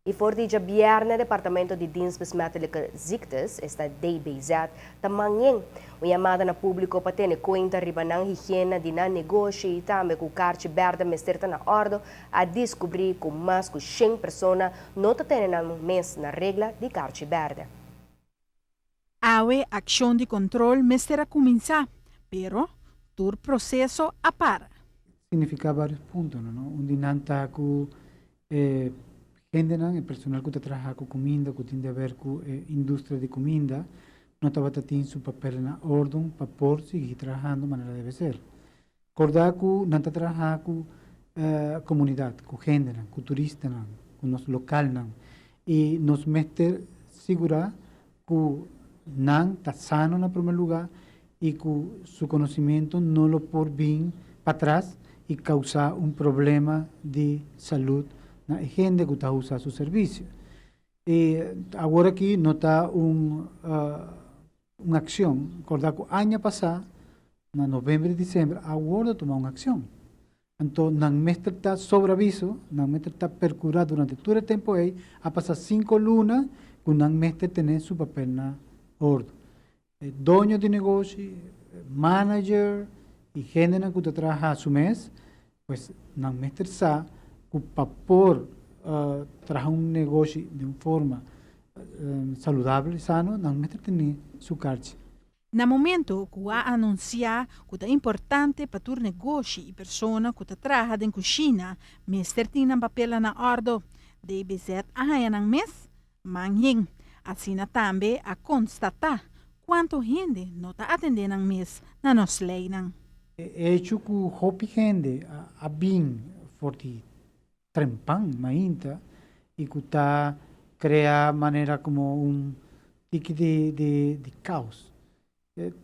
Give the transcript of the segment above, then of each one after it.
I for di djabièrnè Departamento di Dienst Besmettelijke Ziektes, esta DBZ, ta man yen. Un yamada na públiko pa tene kuenta riba nan higiena di nan negoshi i tambe ku karchi bèrdè mester ta na òrdu, a diskubrí ku mas ku 100 persona no ta tene nan mes na regla di karchi bèrdè. Awe akshon di kontrol mester a kuminsá, pero tur proseso a para. Significa varios puntos, no? Un di nan ta cu hendenan, e personal cu ta traha cu cuminda, cu tin di haber cu e industria di cuminda, no tabata tin su papel na orden pa por sigui trahando manera debe ser. Corda cu nan ta traha cu comunidad, cu hendenan, cu turistanan, cu nos localnan y nos mester sigura cu nan ta sano na primer lugar y cu su conocimento no lo por bin patras y causa un problema di salud na hende cu ta usa su servicio. Y awor aki no ta un accion. Corda cu aña pasa, na november y december, awor a tuma un accion. Anto, nan mester ta sobre aviso, nan mester ta percura durante tur e tempo ey, a pasa 5 luna, cu nan mester tene su papel na orden. Doño di negoshi, manager y hende cu ta traha su mes, pues nan mester sa cu pa por traha un negoshi di un forma saludabel y sano, nan mester tene su carchi. Na momento cu a anuncia cu ta importante pa tur negoshi y persona cu ta traha den cushina, mester tin nan papel na ordo. DBZ a haya nan mes, man yen. Asina tambe a constata cuanto hende no ta atende nan mes na nos leynan. Hecho cu hopi hende a bin for di trempan mainta y cu ta crea manera como un tiki di caos.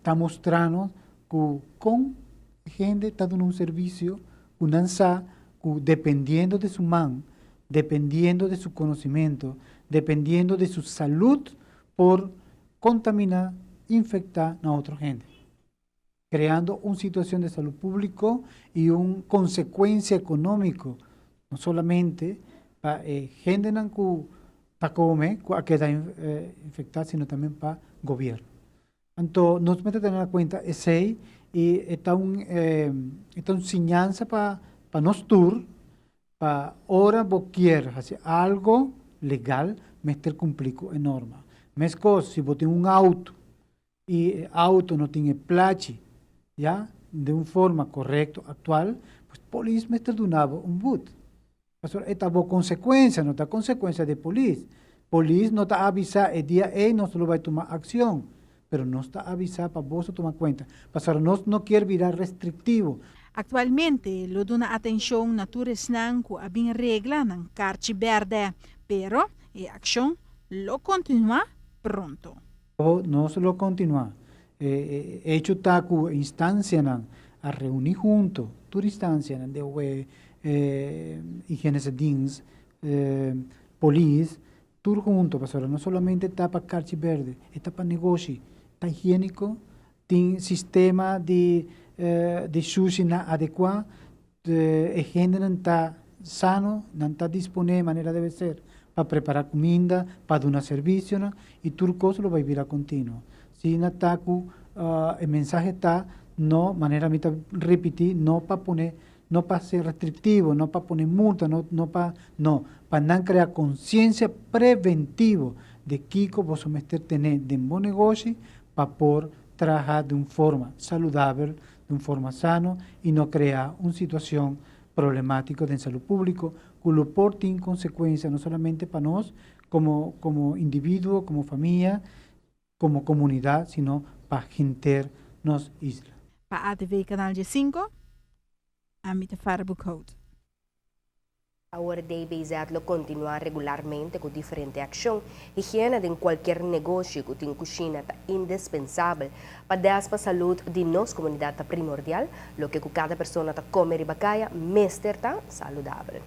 Ta mustrando cu con hende ta dando un servicio cu nan sa cu dependiendo di su man, dependiendo di su conocimento, dependiendo di su salud, por contamina, infecta na otro hende, creando un situacion di salud publico y un consecuencia economico, no solamente pa hende cu ta come, cu keda infecta, sino tambe pa gobierno. Anto, nos mester tene na cuenta esey y ta un enseñansa pa nos tur, pa ora bo kier haci algo legal, mester cumpli cu e norma. Mescos, si bo tin un auto y e auto no tin plachi, ya, di un forma corecto, actual, pues polis mester duna un boet. Pasobra ta bo consecuencia, no ta consecuencia di polis. Polis no ta avisa e dia ey nos lo bay tuma accion, pero nos ta avisa pa bo tuma cuenta. Pasobra nos no kier bira restrictivo. Actualmente, lo duna atencion na tur esnan cu a bin regla nan carchi berde, pero e accion lo continua pronto. Nos lo continua. Hecho ta cu instancianan a reuni hunto, tur instancianan, di higiënische dienst, polis, tur hunto, pasobra no solamente ta pa carchi berde, ta pa negoshi, ta higienico, tin sistema di sushi na adecua, e hende nan ta sano, nan ta dispone manera debe ser pa prepara cuminda, pa duna servicio, no? Y tur cos lo bay bira continuo. Si na ta cu e mensahe ta no, manera mi ta ripiti, no pa pone, no pa ser restrictivo, no pa pone multa, no, no pa, no, pa nan crea conciencia preventivo di kico bo mester tene den bo negoshi pa por traha di un forma saludabel, di un forma sano y no crea un situacion problematico di salud publico, cu lo por tin consecuencia no solamente pa nos como individuo, como famia, como comunidad, sino pa henter nos isla. Pa ATV Canal 5, ami ta Farah Boekhout. Awor DBZ lo continua regularmente cu diferente accion. Higiena den cualkier negoshi cu tin cushina ta indispensabel. Pa pa salud di nos comunidad ta primordial, loke cada persona ta come riba caya, mester ta saludabel.